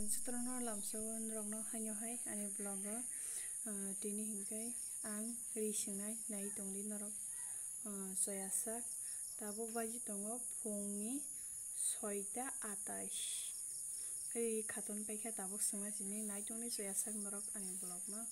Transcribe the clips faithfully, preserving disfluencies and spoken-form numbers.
Jotono lamsao norokno haino hai ani vlog o, ah, tini hinkhe ang ri swngnai nai tongdi norok, ah, soya sak. Tabuk baji tongo phungni soita atais. Ri khaton paikha tabuk swngna sini nai tongdi soya sak norok ani vlog no.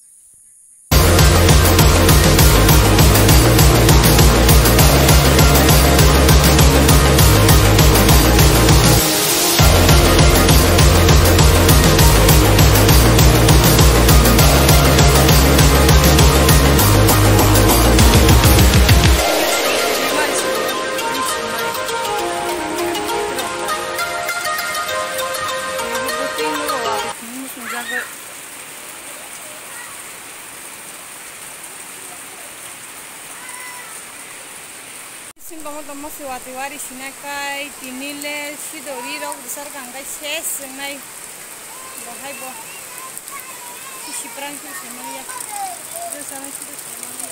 Sing tongmo tongmo se watwi wari sinai kai tini le sido ri rok bwsar kang kai ses wngnai bo hai bo. Sisi pran khe se manya. Bwsarang sido se manya.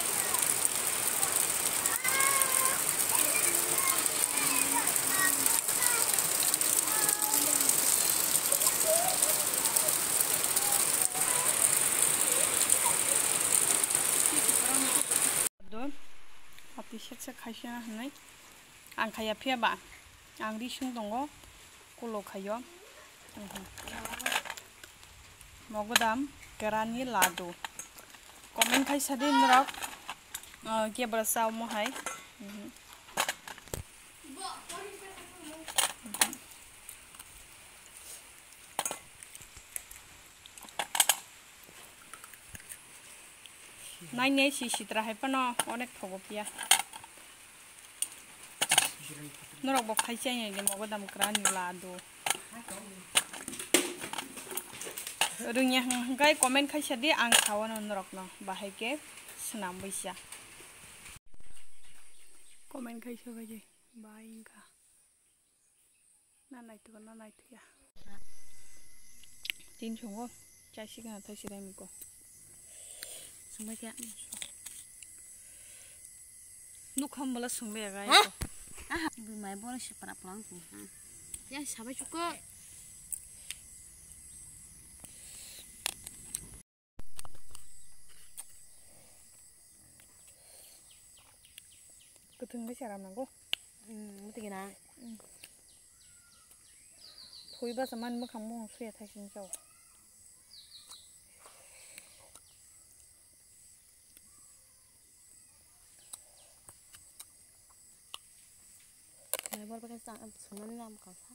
Do, hati set set khaisa hinwi ang khaya phiya ba, ang ri sung tongo, kulo khaio. Mogodam kerani ladu. Comment khai sadi norok, ah, kebra sa omo hai. Mhm. Nainai si sitra hai phano onek thogo phiya. Norok bo khai chai nai de mogodam kerani ladu. Rwngya hwnkhe comment khai sadi ang sao norokno bahai khe swnam buisa. Comment khai sa bai de bai wngkha. Na naitugwa, na naitugya. Tin songo, chai sigana thai sirai miko. Sungbai kya? Nukham bala sungbai aga. Ha? Aha, bumai bono si para pulang tu. Ya, sabai chuko. Kwthwng bai se ram nango. Hmm, muti gina. Hmm. Thwi basa man mwkhang mung suya thai sini chao. Nai bor pakai sang, sunani nam kasa.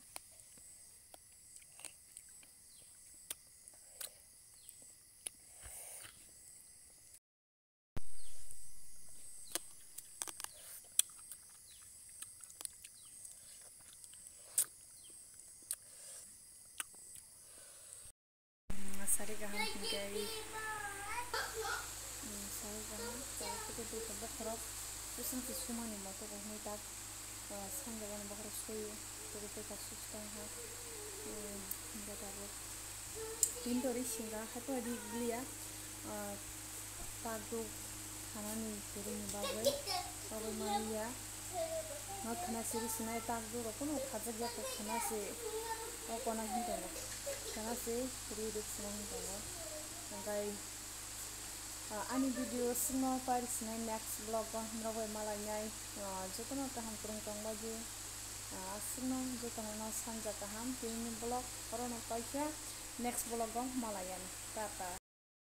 Sari kaham hingke, sari kaham, sari kaham, bokhorok, kusung kusung mani moto bo hwnwi tak. Sanjagani bokhorok soyo, tei tei kaisa swkang ha, hingke tabuk tin tori singa, haiphano ri gliya, tak duk khanani kwrwngni bagwi, bagwi manliya. Ma khana siri sinai tak duk rok, khana se o kona hin tongo, khana se ri duk sinai hin tongo, hingke. Ah, ani video singno pairi sinai next vlog o himrok bai malainai, ah, jotono kaham kwrwng tong bagwi, ah, aswkno jotono no sanja kaham tini vlog orono paikha next vlog o malaiyani tata.